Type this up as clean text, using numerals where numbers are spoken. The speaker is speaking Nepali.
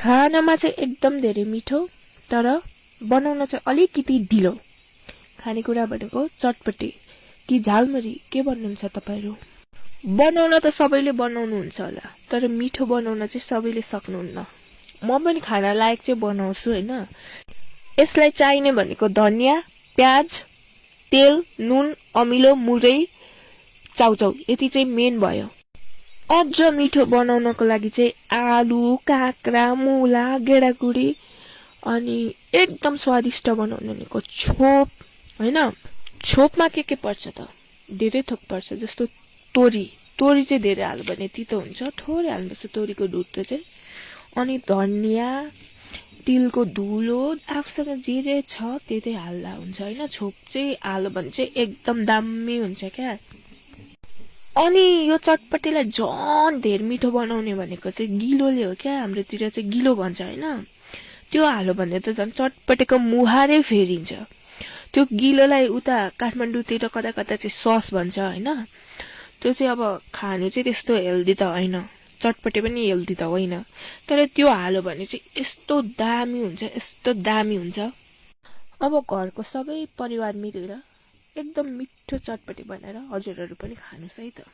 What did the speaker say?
खानामा चाहिँ एकदम धेरै मिठो, तर बनाउन चाहिँ अलिकति ढिलो। खानेकुरा भनेको चटपटी कि झालमुरी, के भन्नुहुन्छ तपाईँहरू? बनाउन त सबैले बनाउनुहुन्छ होला, तर मिठो बनाउन चाहिँ सबैले सक्नुहुन्न। म पनि खाना लायक चाहिँ बनाउँछु होइन। यसलाई चाहिने भनेको धनियाँ, प्याज, तेल, नुन, अमिलो, मुरै, चाउचाउ, यति चाहिँ मेन भयो। अझ मिठो बनाउनको लागि चाहिँ आलु, काँक्रा, मुला, गेडागुडी अनि एकदम स्वादिष्ट बनाउनु भनेको छोप होइन। छोपमा के पर्छ त? धेरै थोक पर्छ, जस्तो तोरी चाहिँ धेरै हाल्यो भने तितो हुन्छ, थोरै हाल्नुपर्छ तोरीको ढुट्टो चाहिँ। अनि धनियाँ, तिलको धुलो, आफूसँग जे छ त्यतै हाल्दा हुन्छ होइन। छोप चाहिँ हाल्यो भने चाहिँ एकदम दामी हुन्छ क्या। अनि यो चटपटीलाई झन् धेरै मिठो बनाउने भनेको चाहिँ गिलोले हो क्या। हाम्रोतिर चाहिँ गिलो भन्छ होइन। त्यो हाल्यो भने त झन् चटपटेको मुहारै फेरिन्छ। त्यो गिलोलाई उता काठमाडौँतिर कता चाहिँ सस भन्छ होइन। त्यो चाहिँ अब खानु चाहिँ त्यस्तो हेल्दी त होइन, चटपटे पनि हेल्दी त होइन, तर त्यो हाल्यो भने चाहिँ यस्तो दामी हुन्छ, यस्तो दामी हुन्छ। अब घरको सबै परिवार मिलेर एकदम मिठो चटपटी बनाएर हजुरहरू पनि खानुहोस् है त।